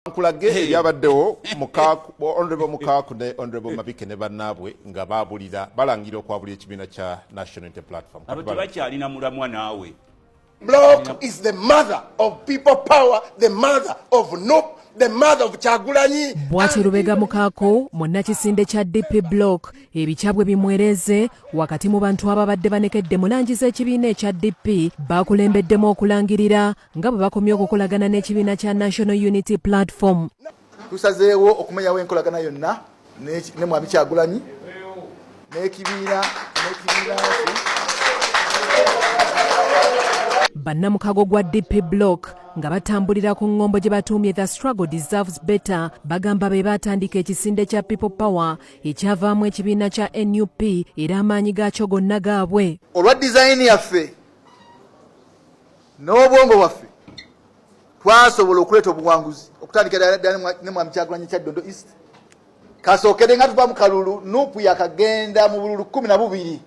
Nkulage ebyabaddewo. Honorable Mukaaku ne Honorable Mabike ne bannaabwe nga baabulira, balangira okwabulira ekibiina kya National Unity Platform. Abo tebakyalina mulamwa naawe. Block is the mother of People Power, the mother of NUP, the mother of Kyagulanyi. Bw'atyo Lubega Mukaako, munnakisinde kya DP Block, ebikyabwe bimwereze wakati mu bantu ababadde banekedde mu langi z'ekibiina ekya DP. Bakulembeddemu okulangirira nga bwe bakomye okukolagana n'ekibiina kya National Unity Platform. Tusazeewo okumenyawo enkolagana yonna ne Mwami Kyagulanyi n'ekibiina kye. Bannamukago gwa DP Block nga batambulira ku ŋŋombo gye batuumye "The Struggle Deserves Better" bagamba be baatandika ekisinde kya People Power ekyavaamu ekibiina kya NUP, era amaanyi gaakyo gonna gaabwe. Olwa design yaffe n'obwongo bwaffe, twasobola okuleeta obuwanguzi okutandika ddala ne Mwami Kyagulanyi Kyaddondo East. Kasookere nga tuva mu kalulu, NUP yakagenda mu bululu 12,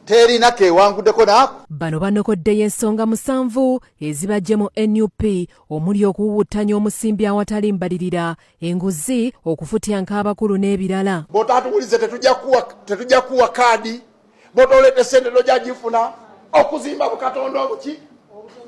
terina kewanguddeko naako. Bano banokoddeyo ensonga musanvu ezibajje mu NUP, omuli okuwuwuttanya omusimbi awatali mbalirira, enguzi, okufutyanka abakulu n'ebirala. Bw'otaatuwulize, tetujja kuwa kaadi. Bw'otoleeta sente, tojja gifuna. Okuzimba bukatonda obuki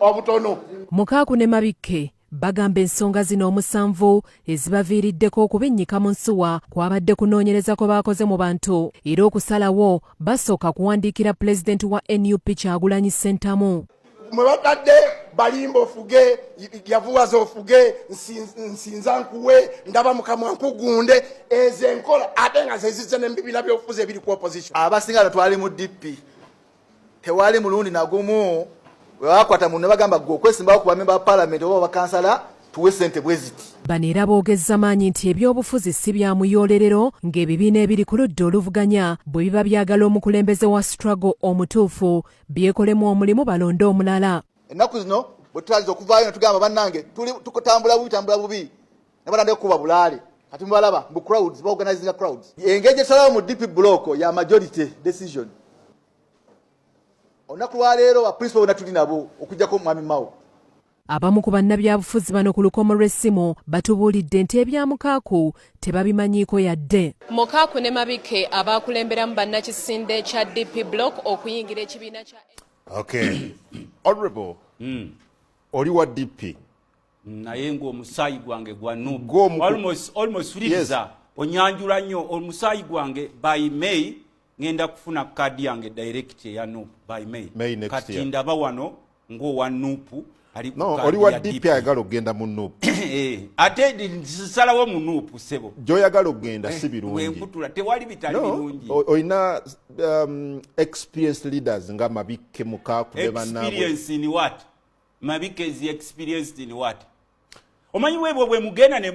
obutono. Mukaaku ne Mabikke bagamba ensonga zino omusanvu ezibaviiriddeko okubinnyika mu nsuwa kwabadde kunoonyereza kwe baakoze mu bantu, era okusalawo basooka kuwandiikira pulezidenti wa NUP Kyagulanyi Ssentamu. Mwe batadde balimba ofuge, yavuwaza ofuge, nsinza nkuwe, ndaba mukamwa nkugunde. Ezo enkola ate nga zezizze nemubibiina byobufuzi ebiri ku opposition. Abasinga no twali mu DP, tewali mulundi nagumu webakwata mu ne bagamba gwe okwesimbawo ku bamemba ba parliament oba bakansala, tuwe sente bwe ziti. Bano era boogezza maanyi nti ebyobufuzi si bya muyoolerero, ng'ebibiina ebiri ku ludda oluvuganya bwe biba byagala omukulembeze wa struggle omutuufu, byekolemu omulimu balonde omulala. Ennaku zino bwe tutandise okuvaayo ne tugamba, "Bannange, tukutambula bubi, tambula bubi," ne batandika okukuba bulaale. Kati mubalaba mbu crowds, baorganizinga crowds. Engeri gyesalawo mu DP Block ya majority decision. Olunaku lwaleero ba principal bonna tuli nabo okuggyako Mwami Mao. Abamu ku bannabyabufuzi bano ku lukomo lw'essimu batubuulidde nti ebya Mukaaku tebabimanyiiko yadde. Mukaaku ne Mabike abakulemberamu bannakisinde kya DP Block okuyingira ekibiina kya Okay, Honorable, oli wa DP. Naye ng'omusaayi gwange gwa NUP. Almost uliriza, onyanjula nnyo. Omusaayi gwange, by May ngenda kufuna kaadi yange direct eya NUP by May. May next Kati year. ndaba wano ng'owa NUP ali ku No, kaadi oli wa ya DP ayagala okugenda mu NUP. Eh, ate nsalawo mu NUP, ssebo. Gy'oyagala okugenda si birungi. Bwenkutula tewali bitali No, birungi. Olina experienced leaders nga Mabikke, Mukaaku ne bannaabwe. Experience in what? Mabike is experienced in what? Omanyi bwebwo bwe mugenda ne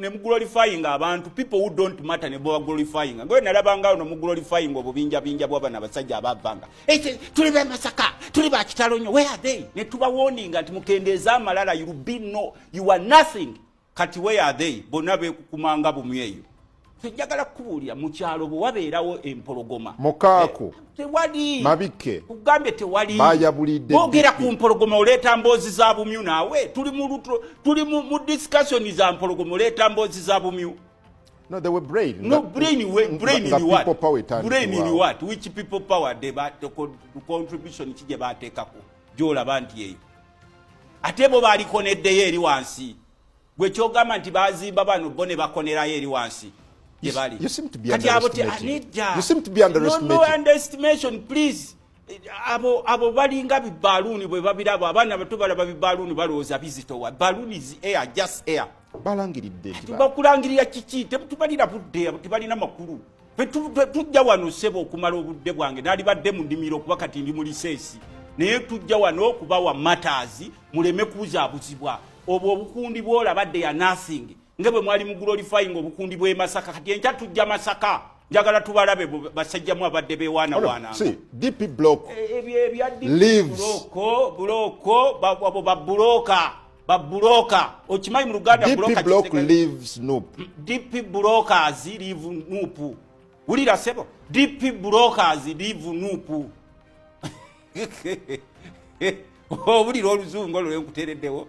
muglorifying abantu, people who don't matter, ne bwaglorifying ngoye nalabanga no muglorifying obubinjabinja bw'abana abasajja abavanga. "Ete, tuli be Masaka, tuli ba kitalo nnyo." Where are they? Ne tubawarninga nti mukendeeza amalala, you will be no, you are nothing. Kati where are they? Bonna beekukumanga bumyu eyo. Njagala kukubuulira, mu kyalo bwe wabeerawo empologoma, Mukaaku, tewali Mabike, kugambye tewali. Bayabulidde Boogera DP. ku mpologoma, oleeta mboozi za bumyu. Naawe tuli mu tuli mu discussion za mpologoma, oleeta mboozi za bumyu. No, they were brain. No brain, we, brain nga in what? People Power Brain in etandikibwawo. what? Which People Power? The contribution ki gye bateekako gyolaba nti eyo? Ate bo baalikoneddeyo eri wansi. Gwe kyogamba nti bazimba bano, bo ne bakonerayo eri wansi gye bali. You seem to be Kati abo underestimating. Nedda. You seem to be underestimating. No, no underestimation, please. Abo balinga bibaluuni bwe babiraba. Abaana bato balaba bibaluuni, balowooza bizitowa. Balloon is air, just air. Balangiridde nti Bakulangirira kiki? Tetubalira budde, abo tebalina makulu. Ffe tujja wano, ssebo, okumala obudde bwange nalibadde mu nnimiro kuba kati ndi mu recess, naye tujja wano okubawa matters muleme kubuzaabuzibwa. Obwo obukundi bwolaba, they are nothing, nga bwe mwali mu glorifying obukundi bw'e Masaka. Kati enkya tujja Masaka, njagala tubalabe basajjamu abadde bewaanawaananga. See, DP Block Ebyo ebya lives. Block, block, abo babulooka, babulooka. Okimanyi mu Luganda DP bloka Block leaves leaves NUP. DP blockers leave NUP. Wulira sebo, DP blockers leave NUP. Owulira oluzungu olwo lwenkuteereddewo?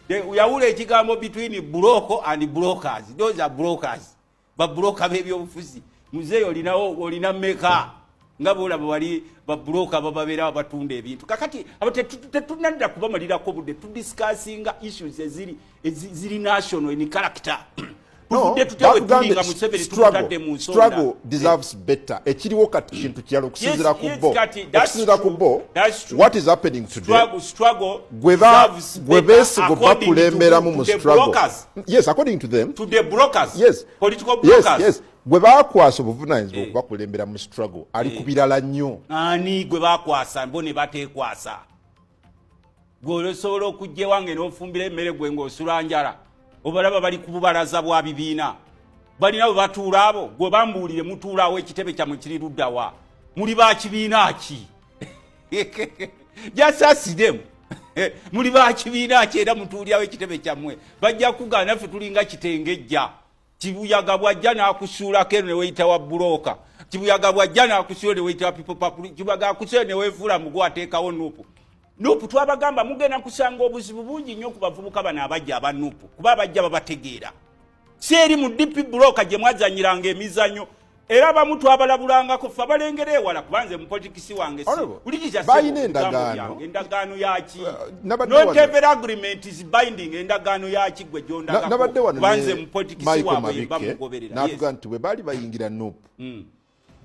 Yawula ekigambo between block and brokers. Those are brokers, babuloka b'ebyobufuzi. Muzeeyi, olinawo, olina meka nga bolaba wali babuloka bababeerawo batunda ebintu. Kakati abo tetunadda kubamalirako budde. Tudiscussinga issues eziri ziri national in character. Tuvudde tutya we tuli nga Museveni tumutadde mu nsonda? Struggle deserves better. Ekiriwo kati kintu kirala okusinziira ku bo. Okusinziira ku bo, what is happening today, struggle gwe beesigo bakulemberamu mu struggle, yes, according to them. To the brokers. Yes. Political brokers. Yes, gwe bakwasa obuvunanyizibwa okubakulembera mu struggle ali ku birala nnyo. Ani gwe bakwasa? Bo ne bateekwasa. Gwe osobola okujja ewange n'ofumbira emmere gwe ng'osula njala. Obalaba bali ku bubalaza bwa bibiina, balina bwe batuula abo. Gwe bambuulire, mutuulaawo? Ekitebe kyammwe kiri luddawa? Muli ba kibiina ki? Just ask them, muli ba kibiina ki era mutuulirawo ekitebe kyammwe? Bajja kugaana. Ffe tulinga kitengejja. Kibuyaga bwajja n'akusuulako eno neweyita wa buloka, kibuyaga bwajja n'akusuula neweyita wa people power, kibuyaga akusuula neweefuula mugu ateekawo NUP. NUP twabagamba mugenda kusanga obuzibu bungi nnyo ku bavubuka bano abajja aba NUP, kuba abajja babategeera. Si eri mu DP Block gye mwazanyiranga emizannyo, era abamu twabalabulangako. Ffe abalengera ewala, kubanze mu politics wange wuliriza. Balina endagaano. Endagaano yaki? Not every agreement is binding. Endagaano yaki gwe gyondagako? Kubanze mu politics waabwe bamugoberera. Natuga nti bwe baali bayingira NUP,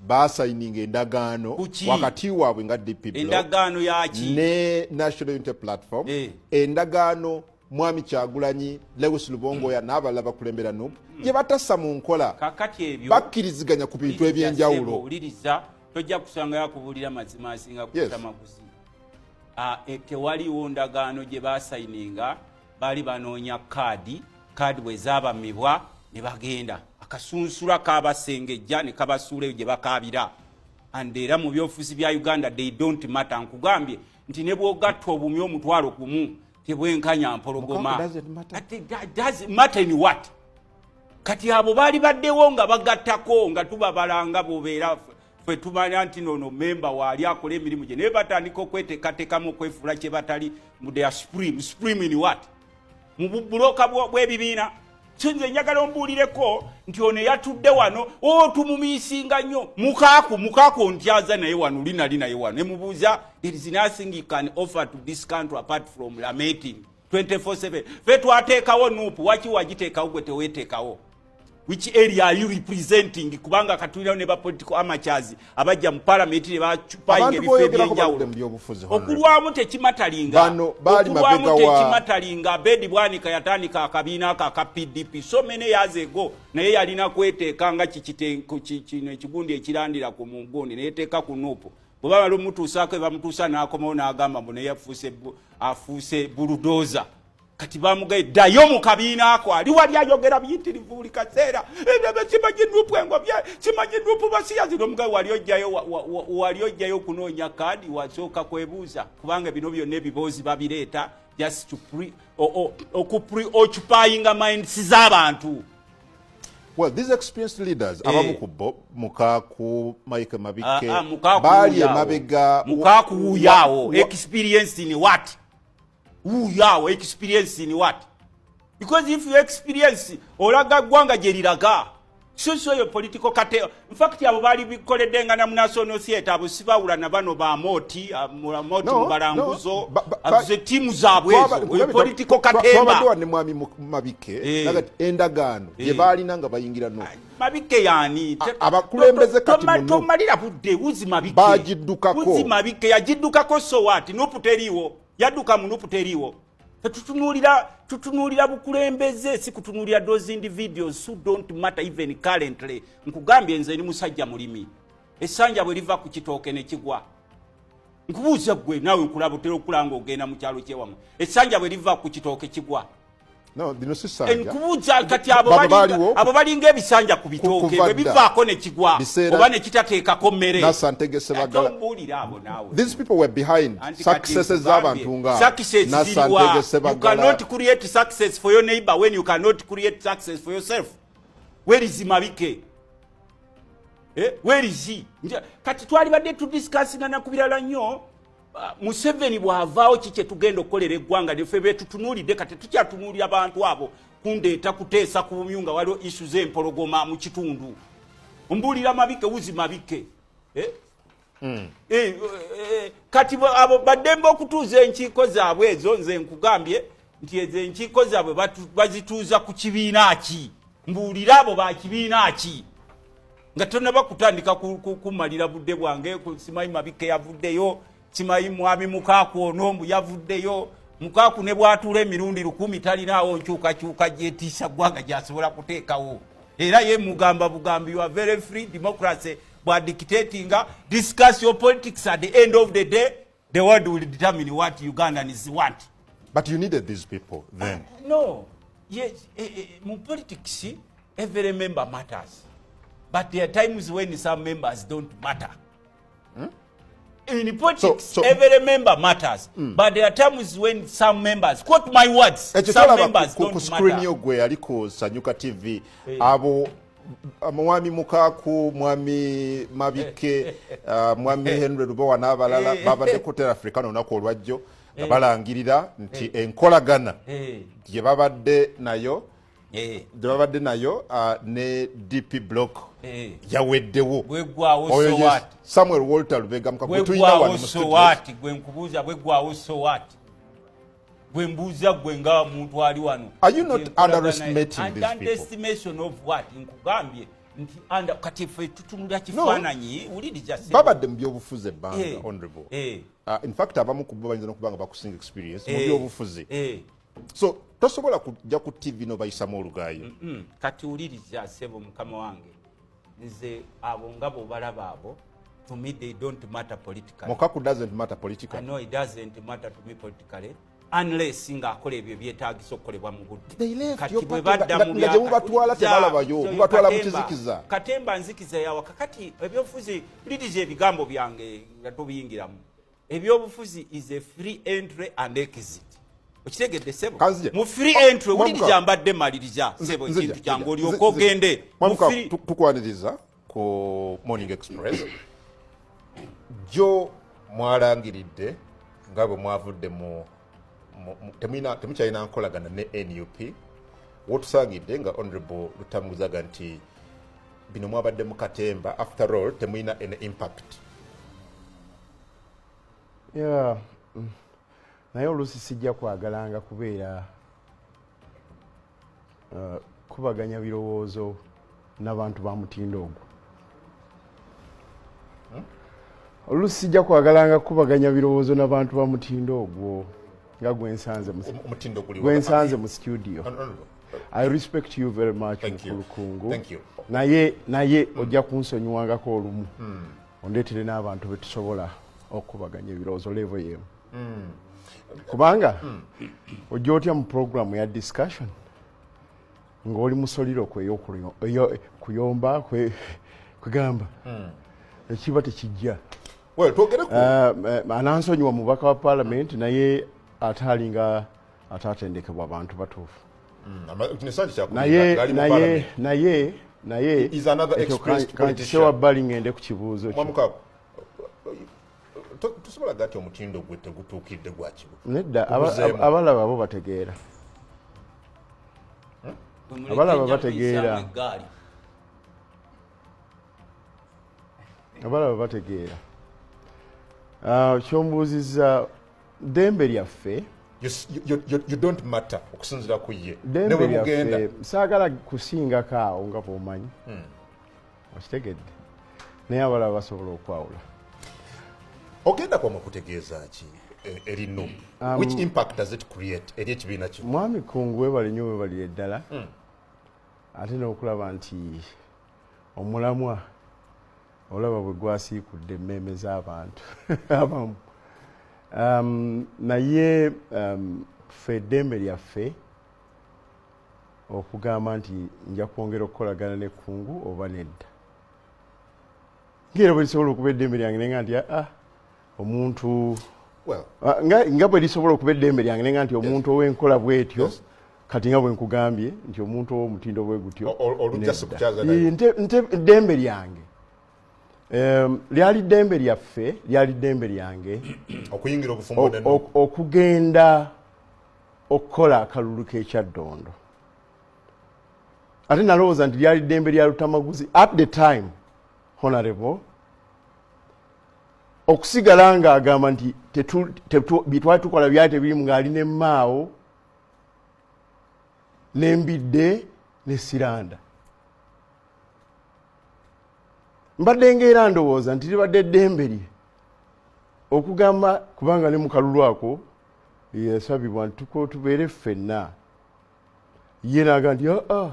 basayininga endagaano wakati waabwe nga DP Endagaano yaki? ne National Unity Platform. Endagaano Mwami Kyagulanyi, Lewis Lubongoya n'abalala bakulembera NUP gye batassa mu nkola. Kakati ebyo Bakkiriziganya ku bintu ebyenjawulo. Wuliriza, tojja kusangayo akubuulira mazima asinga kutamaguzi. Tewaliwo ndagaano gye basayininga. Baali banoonya kaadi. Kaadi bwe zaabamibwa ne bagenda, akasunsula kabasengejja ne kabasuula eyo gye bakaabira. And era mu byobufuzi bya Uganda they don't matter. Nkugambye nti ne bwogatta obumyu 10,000 tebwenkanya mpologoma. Matter in what? Kati abo baali baddewo nga bagattako nga tubabalanga bobeera ffe tumanya nti nono memba waali akola emirimu gye, naye batandika okweteekateekamu okwefuula kye batali. They are supreme. Supreme in what? Mu bubuloka bw'ebibiina. So nze njagala ombuulireko nti ono eyatudde wano o tumumiisinga nnyo, mukaaku mukaaku ontyaza naye wano linali naye wano nemubuuza, there is nothing you can offer to this country apart from lamenting 24/7. Fe twateekawo NUP. Waki wagiteekawo? Gwe teweteekawo. Which area are you representing? Kubanga katulinawo ne ba political amateurs abajja mu parliament ne bacupayinga ebifo ebyenjawulo. Okulwamu tekimatalinga, okulwamu tekimatalinga. Abedi Bwanika yatandika akabiina ako aka PDP so many years ago, naye yalina kweteeka nga kino ekigundi ekirandira ku mugundi, neyeteeka ku NUP. Bwe bamala omutuusaako ebamutuusa, n'akomawo n'agamba mbu naye afuuse bulldozer. Kati bamugaye, ddayo mu kabiina ako. Ali wali ayogera biyitirivu buli kaseera, simanyi NUP engobye, simanyi NUP basiyazi. Nomugaye wali ojjayo, wali ojjayo okunoonya kaadi, wasooka kwebuuza, kubanga bino byonna ebiboozi babireeta just to pre okupreoccupyinga minds z'abantu. Well, these experienced leaders, abamu ku bo, Mukaku, Mike Mabike, baali emabega. Mukaku wuuyaawo. Experience in what? Wuuyaawo, experience in what? Because if you experience, olaga ggwanga gye liraga. So so yo political kate. In fact, abo baali bikoledde nga na mu National Theatre. Abo sibawula na bano ba Moti Moti Mubalanguzo, ze tiimu zaabwe ezo, political katemba. Twabadde ne Mwami Mabike, endagaano gye baalina nga bayingira no Mabike yani? Abakulembeze kati muno Tomalira budde. Wuzi Mabike? Bagiddukako. Wuzi Mabike yagiddukako, so what? NUP teriiwo. Yadduka mu NUP, teriiwo. Tutunuulira, tutunuulira bukulembeze, si kutunuulira those individuals who don't matter even currently. Nkugambye, nze ni musajja mulimi. Essanja bwe liva ku kitooke ne kigwa, nkubuuza gwe naawe, nkulaba otera okula nga ogenda mu kyalo kyewamu, essanja bwe liva ku kitooke kigwa. No, bino si ssanja. Nkubuuza kati, abo abo balinga ebisanja ku bitooke, bwe bivaako ne kigwa oba ne kitateekako mmere. Tombuulira abo naawe. These people were behind successes z'abantu nga Success ziriwa? You cannot create success for your neighbor when you cannot create success for yourself. Where is Mabike? Eh, where is he? Kati twali badde tudiscussinga na ku birala nnyo. Museveni bw'avaawo ki kye tugenda okukolera eggwanga lyaffe betutunuulidde? Kati tukyatunuulira bantu abo kundeeta kuteesa ku bumyu nga waliwo isu z'empologoma mu kitundu. Mbuulira Mabike, wuzi Mabike, eh? Eh, eh, kati abo baddembe okutuuza enkiiko zaabwe ezo. Nze nkugambye nti ezo enkiiko zaabwe bazituuza ku kibiina ki? Mbuulira, abo ba kibiina ki? Nga tonaba kutandika kumalira budde bwange, simanyi Mabike yavuddeyo, simanyi mwami Mukaaku ono mbu yavuddeyo. Mukaaku ne bwatuula emirundi 1000 talinaawo nkyukakyuka gyetiisa ggwanga gyasobola kuteekawo. Era ye mugamba bugambi, you are very free, democracy bwadictatinga, discuss your politics. At the end of the day, the world will determine what Ugandans want. But you needed these people then. No, yes, mu politics every member matters, but there are times when some members don't matter. In politics, every member matters, but there are times when some members, quote my words, ekyo some tolaba members ku don't screen matter. yo gwe yali ku Sanyuka TV, abo mwami Mukaaku, mwami Mabike, mwami Henry Lubowa n'abalala babadde ku Hotel Africana olunaku olwajjo nga balangirira nti enkolagana gye babadde nayo ne DP Block yaweddewo. Bweggwawo, Oyo so ye what? Samuel Walter Lubega Mukaku gwe tulina Bweggwawo, wano mu so studio. what? Gwe nkubuuza, bweggwawo, so what? Gwe mbuuza, gwe nga muntu ali wano. Are you not Nti enkolagana- underestimating And these people? underestimation of what? Nkugambye nti kati ffe tutunula kifaananyi, wuliriza ssebo. Babadde mu byobufuzi ebbanga, honorable. In fact, abamu ku bo bayinza n'okuba nga bakusinga experience mu byobufuzi. So tosobola kujja ku TV n'obayisamu olugaayo. Kati wuliriza ssebo, mukama wange, nze abo nga bw'obalaba abo, to me they don't matter politically. Mukaku doesn't matter politically? I know it doesn't matter to me politically unless ng'akola ebyo byetaagisa okukolebwa mu budde. They left Kati your bwe party badda mu nga gye mubatwala tebalabayo, mubatwala mu kizikiza. Katemba nzikiza yawaka. Kati ebyobufuzi, wuliriza ebigambo byange nga tobiyingiramu, ebyobufuzi is a free entry and exit. Okitegedde, ssebo? Kanzije. Mu free Oh, entry, Mwamuka. wuliriza, mbadde maliriza, ssebo, ekintu kyange olyoka ogende. Mu Mwamuka, tukwaniriza ku Morning Express. Jo mwalangiridde nga bwe mwavudde mu temukyalina nkolagana ne NUP. Wotusangidde nga Honorable Lutamuzaga nti bino mwabadde mu katemba, after all temulina any impact. Yeah. Naye oluusi sijja kwagalanga kubeera kubaganya birowoozo n'abantu ba mutindo ogwo. Oluusi sijja kwagalanga kubaganya birowoozo n'abantu ba mutindo ogwo nga gwensanze Omutindo guli gwensanze mu studio. Honorable, I respect you very much, Thank you. Mukulu Kungu. Thank you. Naye ojja kunsonyiwangako olumu ondeetere n'abantu betusobola okubaganya ebirowoozo level yemu, kubanga ojja otya mu programu ya discussion ng'oli musoliro kuyomba kwegamba ekiba tekijja. Well, twogere ku Anansonyiwa mubaka wa parliament, naye ate alinga ataatendekebwa bantu batuufu. Kino santi kyakubiri Naye ng'ali mu naye parliament. naye Is another ekyo experienced kankise politician. wabbali ngende ku kibuuzo kyo. Mwamuka, tosobola gati omutindo gwe tegutuukiridde gwa kibu. Nedda, Tubuzeemu. abalaba bo bategeera. Bwe muleke Abalaba nja bategeera. kuyisaamu eggaali. Abalaba bategeera. Ah, kyombuuzizza ddembe lyaffe. You don't matter okusinziira ku ye ne Ddembe bwe mugenda. lyaffe, saagala kusingako awo nga bw'omanyi, okitegedde, naye abalaba basobola okwawula. Ogenda kwamwe kutegeeza ki eri NUP? Which impact does it create eri ekibiina kino? Mwami Kungu, webale nnyo, webalire ddala, ate n'okulaba nti omulamwa olaba bwe gwasiikudde emmeeme z'abantu abamu. Naye ffe eddembe lyaffe okugamba nti nja kwongera okukolagana ne Kungu oba nedda, ngaera bwe lisobola okuba eddembe lyange nenga nti aa omuntu Well, Ah, nga bwe lisobola okuba eddembe lyange nenga nti omuntu ow'enkola bwetyo, kati nga bwe nkugambye nti omuntu ow'omutindo bwe gutyo Olujja si nedda. kukyaza naye. Eddembe lyange. Lyali ddembe lyaffe, lyali ddembe lyange okuyingira obufumbo okugenda okukola akalulu k'ekyaddondo. Ate nalowooza nti lyali ddembe lya Lutamaguzi at the time, honorable, okusigala ng'agamba nti bye twali tukola byali tebirimu, ng'ali ne Maawo n'Embidde ne Siranda. Mbadde ngaera ndowooza nti libadde ddembe lye okugamba, kubanga ne mu kalulu ako yasabibwa nti tubeere ffenna, ye naga nti aa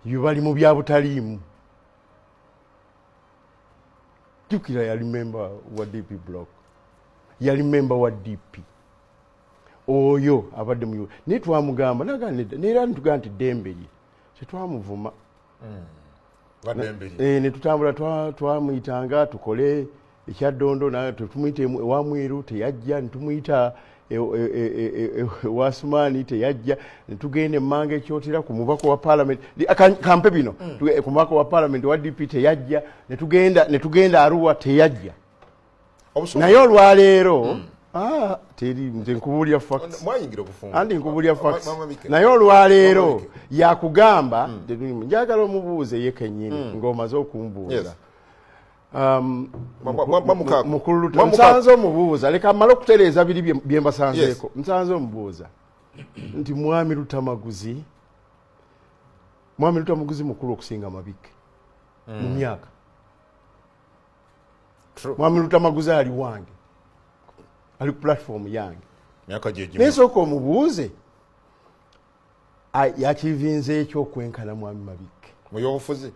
yo bali mu bya butaliimu. Jjukira yali memba wa DP Block, yali memba wa DP oyo abadde mu, naye twamugamba naga nedda, neera nitugamba nti ddembe lye, tetwamuvuma. Netutambula, twamuyitanga tukole ekyaddondo, tetumuyita ewa Mwiru, teyajja, netumuyita ewa Sumaani, teyajja, netugenda emmanga ekyotera ku mubaka wa parliament, kampe bino, ku mubaka wa parliament wa DP, teyajja, netugenda Arua, teyajja. Naye olwaleero ah, teri nze nkubuulira facts, anti nkubuulira facts. Naye olwaleero yakugamba, njagala omubuuze ye kennyini ng'omaze okumbuuza. Mukulu, nsanze omubuuza, leka mmale okutereeza biri bye mbasanzeeko. Nsanze omubuuza nti mwami Lutamaguzi, mwami Lutamaguzi mukulu okusinga Mabikke mu myaka. Mwami Lutamaguzi ali wange, ali ku platform yange, naye sooka omubuuze yakivinze ekyo okwenkana mwami Mabikke mubyobufuzi.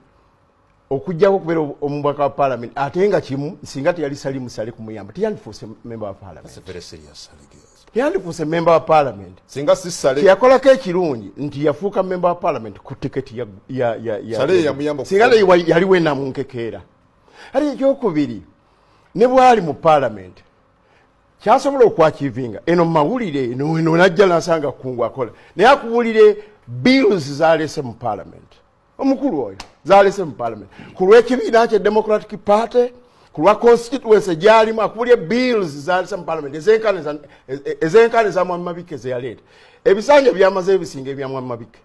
Okujjako okubeera omubaka wa parliament, ate nga kimu, singa teyali Salimu Sale kumuyamba, teyandifuuse member wa parliament, teyandifuuse member wa parliament. Singa si Sale. Kyeyakolako ekirungi nti yafuuka member wa parliament ku tiketi. Singa yaliwo enamunkekeera. Ate ekyokubiri, ne bwali mu parliament, kyasobola okwachievinga eno mumawulire eno eno najja nasanga kungu akola, naye akuwulire bills zalese mu parliament, omukulu oyo zalese mu parliament ku lw'ekibiina kye Democratic Party, ku lwa constituency gyalimu, akuwulire bills zalese mu parliament ezenkana eza mwami Mabike zeyaleeta. Ebisanja byamaze ebisinga ebya mwami Mabike.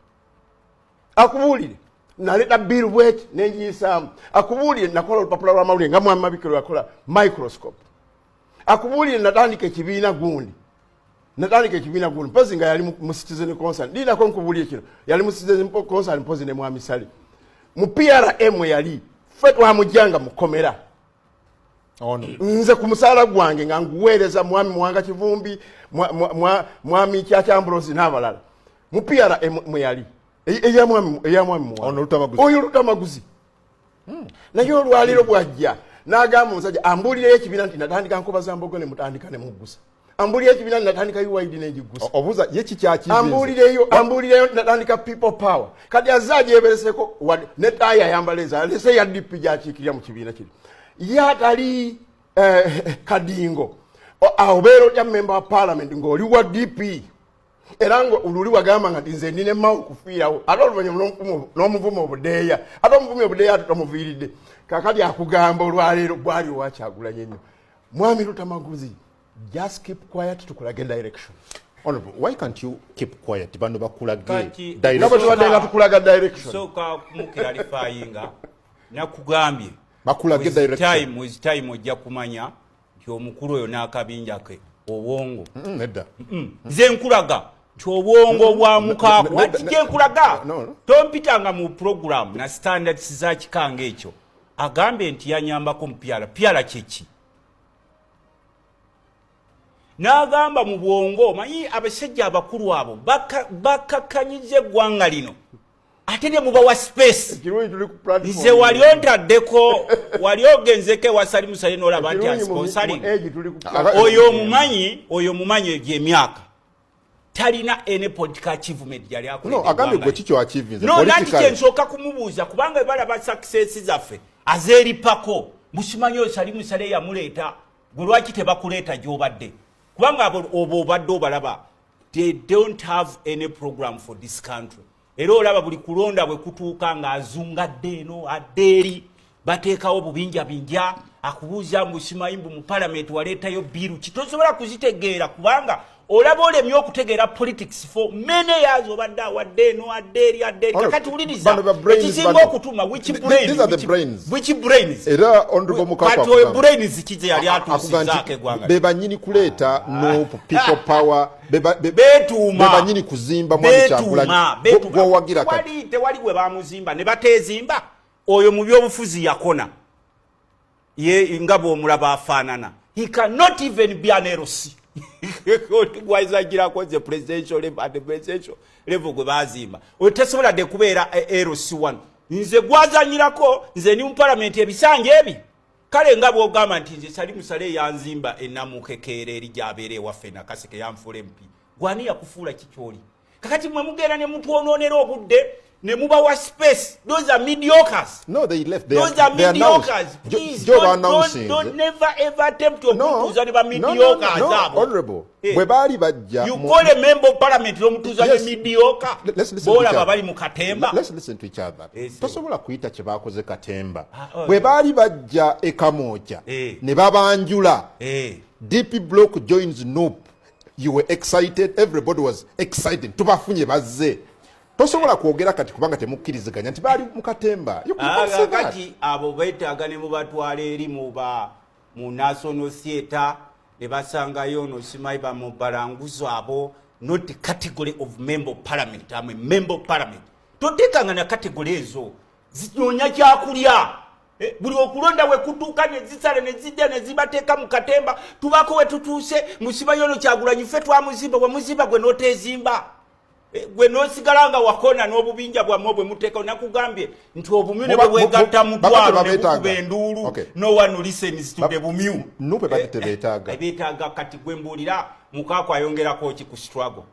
Akubuulire naleeta bill bweti nenjiyisaamu. Akubuulire nakola olupapula lw'amawulire nga mwami Mabike lweyakola Microscope. Akubuulire natandika ekibiina gundi, natandika ekibiina gundi, mpozi nga yali mu Citizen Concern. Linako nkubuulire kino, yali mu Citizen Concern mpozi ne mwami Sale mu PRM. Yali ffe twamujjanga mukomera. Nze ku musaala gwange nga nguweereza mwami Muwanga Kivumbi, mwami Kyakyambulozi n'abalala mu PRM mwe yali eyamwami oyo Lutamaguzi. Naye olwaliro bwajja n'agamba omusajja ambuulireyo ekibiina nti natandika Nkoba za Mbogo ne mutandika ne muggusa, ambuulireyo ekibiina nti natandika UYD nenjiggusa. Obuuza ye kikyakivinze. Ambuulireyo, ambuulireyo natandika People Power. Kati azze agyebereseko ne taayi ayambala eza alese ya DP gyakiikirira mu kibiina kiri, ye atali kadingo. Obeera otya member wa parliament ng'oli wa DP, era nga luli wagamba nga nti nze ndina emawo okufiirawo, ate oluvanyuma n'omuvuma obudeeya, ate omuvumi obudeeya ate tomuviiridde? Kakati akugamba olwaleero gwali owakyagulanye ennyo. Mwami Lutamaguzi, just keep quiet, tukulage direction. Honorable, why can't you keep quiet? Bano bakulage nga bwe tubadde nga tukulaga direction. Sooka mukiralifayinga, nakugambye. Bakulage direction. Time with time ojja kumanya nti omukulu oyo n'akabinja ke obwongo Nedda. Nze nkulaga nti obwongo bwa mukaaku ati gyenkulaga. Tompitanga mu program na standards za kikanga ekyo. Agambye nti yanyambako mu pyala pyala kyeki, n'agamba mu bwongo. Manyi abasajja abakulu abo bakakkanyiza eggwanga lino, ate ne mubawa space. Ekirungi tuli ku platform. Nze wali ontaddeko, wali ogenzeko ewasali musale n'olaba nti Ekirungi asponsaling. Mu age tuli ku platform. Oyo omumanyi, oyo omumanyi gyemyaka, talina any political achievement gyali. No, agambye gwe kikyo achievinze. No, nanti kyensooka kumubuuza, kubanga balaba success zaffe azeeripako, musimanyi oyo Sali Musale yamuleeta. Gwe lwaki tebakuleeta gy'obadde? Kubanga abo obo obadde obalaba, they don't have any program for this country. Era olaba buli kulonda bwe kutuuka ng'azunga adde eno adde eri. Bateekawo bubinja binja, akubuuza mbu simanyi mbu mu palamenti waleetayo bill ki, tosobola kuzitegeera kubanga olaba olemye okutegeera politics for many years, obadde awadde eno, adde eri, adde eri. Kakati wuliriza ekisinga okutuma, which brain, which brains? Era honorable Mukaka, kati oyo brains ki ze yali atuusizaako eggwanga? Be banyini kuleeta NUP, People Power, betuuma, be banyini kuzimba mwami Kyagulanyi gwowagira kati. Tewali gwe bamuzimba ne bateezimba. Oyo mu byobufuzi yakona ye nga bw'omulaba afaanana. He cannot even be an LC gwazagirako ze presidential level, at the presidential level gwe bazimba oyo tasobola dde kubeera LC1. Nze gwazanyirako, nze ndi mu palamenti ebisanja ebi. Kale nga bwogamba nti nze Sali Musale yanzimba enamukekeera eri gyabeera ewaffe Nakaseke, yanfuula MP, gwani yakufuula kikyoli? Kakati mwe mugenda ne mutwonoonera obudde ne mubawa space. Those are mediocres. No, they left. They Those are mediocres. Please don't never ever attempt okutuuza ne ba mediocres abo. Honorable, bwe baali bajja You call a member of parliament n'omutuuza ne mediocre boolaba bali mu katemba. Let's listen to each other. Tosobola kuyita kye bakoze katemba. Bwe baali bajja e Kamwokya ne babanjula, DP Block joins NUP, you were excited, everybody was excited, tubafunye bazze. Tosobola kwogera kati kubanga temukkiriziganya nti baali mu katemba. Kati abo beetaaga ne mubatwala eri muba mu National Theatre ne basangayo ono simanyi bamubalanguzo abo, not category of member of parliament. Am a member of parliament. Toteekanga na category ezo zinoonya kyakulya. Buli okulonda we kutuuka ne zisala ne zijja ne zibateeka mu katemba. Tubaako we tutuuse musibayo ono Kyagulanyi ffe twamuzimba. Wamuzimba gwe n'oteezimba, gwe n'osigala nga wakona n'obubinja bwammwe bwe muteeka. Nakugambye nti obumyu ne bwe bwegatta mutwalo ne bukuba enduulu, no one listens to the bumyu. NUP badde tebeetaaga. Beetaaga. Kati gwe mbuulira, Mukaako ayongerako ki ku struggle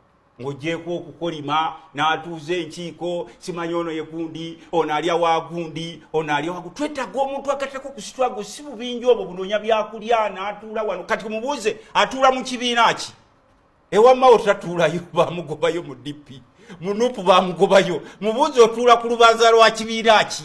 ng'ogyeko okukolima n'atuuza enkiiko, simanyi ono ye gundi, ono alya wa gundi, ono alya wagu? Twetaaga omuntu agattako ku struggle, si bubinja obwo bunoonya byakulya n'atuula wano. Kati mubuuze, atuula mu kibiina ki? Ewammawo tatuulayo, bamugobayo mu DP, mu NUP bamugobayo. Mubuuze, otuula ku lubanza lwa kibiina ki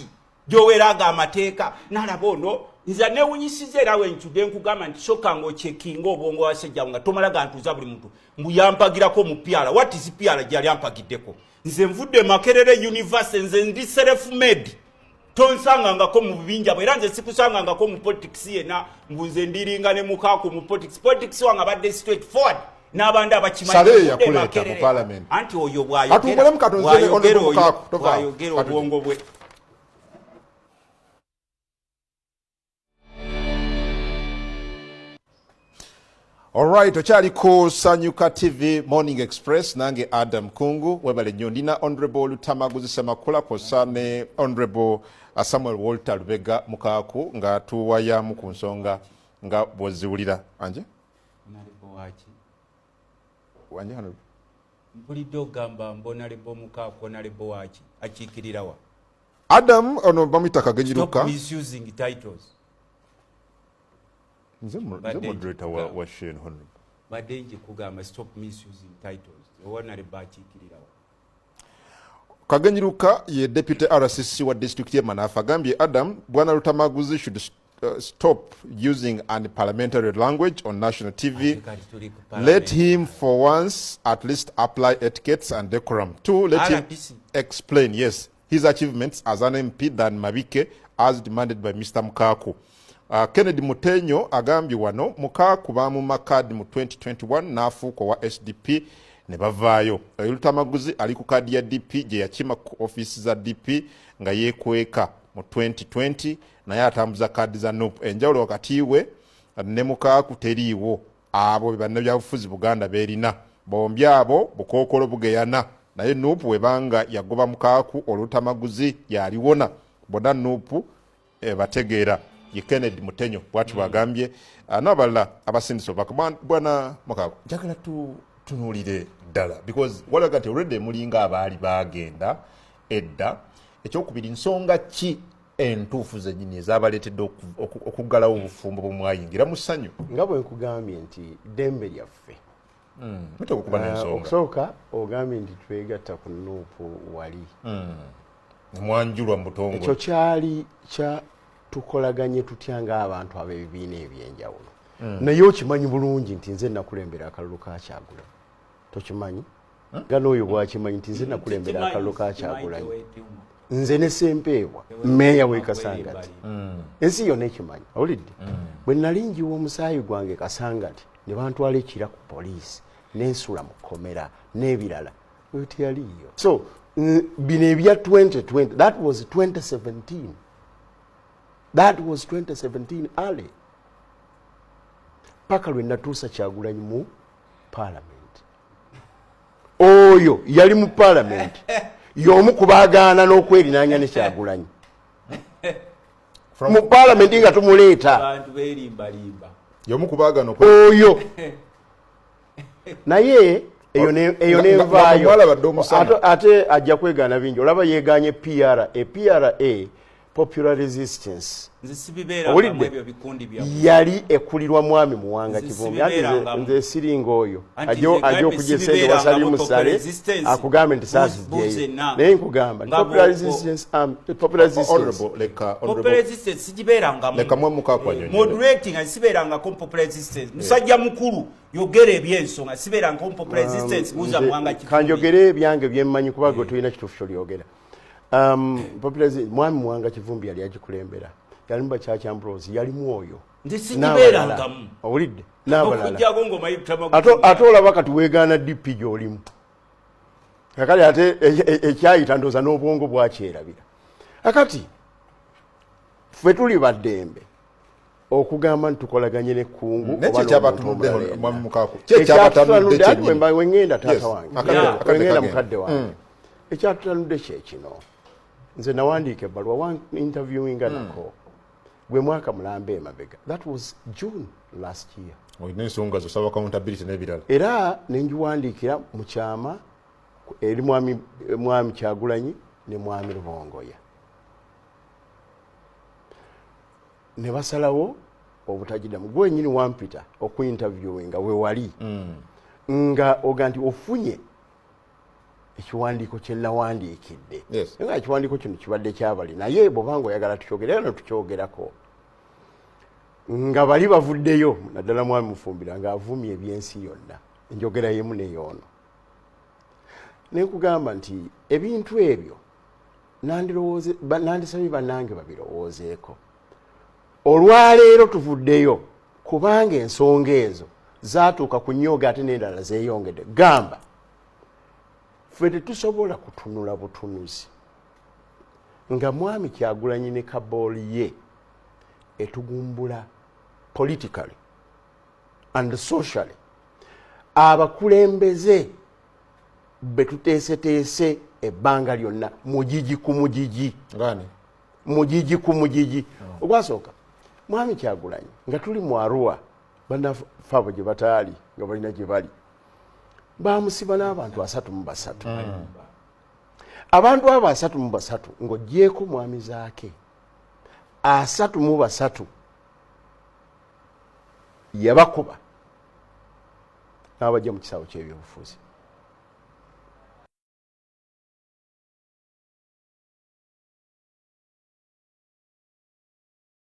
gyoweraaga amateeka? Nalaba ono nze newunyisiza, era wencudde nkugamba nti soka nga okyekinga obwongo wasajjawo nga tomala gantuuza buli muntu mbu yampagirako omupiala. What is piala gyali ampagiddeko? Nze nvudde Makerere University, nze ndi self made. Tonsangangako mu bubinja bwe, era nze sikusangangako mu politics yenna mbu nze ndiringa ne Mukaaku mu politics. Politics wange abadde straight forward n'abandi abakimanyi anti oyo bwayogera obwongo bwe. Alright, okyali ku Sanyuka TV Morning Express, nange Adam Kungu. Webale nnyo. Ndina Honorable Lutamaguzi Semakula kwossa ne Honorable Samuel Walter Lubega Mukaaku nga tuwayamu ku nsonga nga bw'oziwulira. Anje? Wanje, Honorable? Mpulidde ogamba mbu Honorable Mukaaku, Honorable waki? Akiikirirawa? Adam ono bamuyita Kagenyiruka. Stop misusing titles. Nze moderator wa Shane, Honorable. Badde nkikugamba, stop misusing titles. Honorable akiikirirawa? Kagenyiruka ye deputy RCC wa district ye Manafa. Agambye, Adam, Bwana Lutamaguzi should stop using unparliamentary language on national TV. Let him for once at least apply etiquettes and decorum. Two, let him explain, yes, his achievements as an MP than Mabike as demanded by Mr. Mukaku. Kennedy Mutenyo agambye wano Mukaku bamuma kaadi mu 2021 n'afuuka owa SDP ne bavaayo. Oyo Lutamaguzi ali ku kaadi ya DP gye yakima ku ofiisi za DP nga yeekweka mu 2020, naye atambuza kaadi za NUP. Enjawulo wakati we ne Mukaaku teriiwo. Abo be bannabyabufuzi Buganda beerina bombi, abo bukookolo bugeyana. Naye NUP webanga yagoba Mukaaku, Olutamaguzi yaliwona. Bonna NUP bategeera. Ye Kennedy Mutenyo bwati bwagambye, n'abalala abasindisa obubaka. Bwana Mukaaku, njagala tutunuulire ddala because walaga nti already mulinga abaali bagenda edda. Ekyokubiri, nsonga ki entuufu zennyini ezabaleetedde okuggalawo obufumbo bwemwayingira mu ssanyu? Nga bwe nkugambye nti ddembe lyaffe. Muteekwa okuba n'ensonga. Okusooka ogambye nti twegatta ku NUP wali. Mwanjulwa mu butongole. Ekyo kyali kya Tukolaganye tutya ng'abantu ab'ebibiina ebyenjawulo? Naye okimanyi bulungi nti nze nakulembera akalulu ka Kyagulanyi. Tokimanyi? Nga n'oyo bwakimanyi nti nze nakulembera akalulu ka Kyagulanyi, nze ne Sempeebwa, meeya w'e Kasangati. Ensi yonna ekimanyi. Awulidde bwe nali njiwa omusaayi gwange Kasangati ne bantwala ekira ku poliisi, nensula mu kkomera n'ebirala, oyo teyaliiyo. So bino ebya 2020, that was 2017, that was 2017 early, paka lwe natuusa Kyagulanyi mu parliament. Oyo yali mu parliament y'omu kubaagaana n'okwerinaanya ne Kyagulanyi mu parliament nga tumuleeta. Abantu berimbalimba. Y'omu kubaagana. Oyo naye eyo eyo nenvaayo. Mwalaba dde omusana. Ate ajja kwegaana bingi. Olaba yeeganye PRA, PRA, Popular Resistance. Nze sibibeerangamu. Owulidde? Ebyo bikundi byammwe. Yali ekulirwa mwami Muwanga Nze Kivumbi. Anti sibibeerangamu. nze siringa oyo Anti ajja nze ajja gambe okujja esente sibibeerangamu. wasali Popular musale Resistance. akugambe nti Buuze saazijjeyo. na. Naye nkugamba nti Nga Popular Resistance Popular Resistance. Honorable, leka Popular honorable Resistance sigibeerangamu. Leka mwe mukakwanyonyola. Moderating nga sibeerangako mu Popular Resistance. Musajja mukulu, yogera ebyensonga. Sibeerangako mu Popular Resistance. Buuza Nze Muwanga Kivumbi. Kanjogere ebyange byemmanyi, kuba gwe tulina kituufu kyolyogera. Mwami Muwanga Kivumbi yali agikulembera, yalimu bakyakya Ambrose, yalimu oyo Nze n'abalala. sigibeerangamu. Owulidde? N'abalala. Okuggyako ng'omanyi Ate olaba kati weegaana DP gy'olimu kakale, ate ekyayita ndooza n'obwongo bwakyerabira. Akati ffe tuli baddembe okugamba nti tukolaganye nekkungu. Naye ki ekyabatunudde, mwami Mukaaku? Ki ekyabatanudde kyennyini? Wengenda, taata Yes, wange, akadde wengenda, kagenda. mukadde wange, ekyatutanudde kyekino. Nze nawandiika ebbaluwa, wa interviewinga nako gwe mwaka mulamba emabega, that was June last year. Olina ensonga zosaba accountability n'ebirala. Era nengiwandiikira mu kyama eri mwami Kyagulanyi ne mwami Lubongoya, ne basalawo obutagiddamu. Gwenyini wampita okuinterviewinga, wewali nga oga nti ofunye ekiwandiiko kyenawandiikidde. Naye nga ekiwandiiko kino kibadde kyabali, naye bwobanga oyagala tukyogere, era netukyogerako nga bali bavuddeyo, naddala mwami Mufumbira ng'avumye ebyensi yonna, enjogera yemu neyoono. Nenkugamba nti ebintu ebyo nandisabye bannange babirowoozeeko. Olwaleero tuvuddeyo kubanga ensonga ezo zatuuka ku nyooga, ate n'endala zeeyongedde. Gamba ffe tetusobola kutunula butunuzi nga mwami Kyagulanyi ne kabooli ye etugumbula politically and socially, abakulembeze betuteeseteese ebbanga lyonna, mugigi ku mugigi. Ngani? Mugigi ku mugigi. Ogwasooka, mwami Kyagulanyi nga tuli mu Arua, bannaffe abo gye bataali nga balina gye bali, bamusiba n'abantu 33. Abantu abo 33, ng'ogyeko mwami Zaake, 33 yabakuba n'abajja mu kisaawe ky'ebyobufuzi.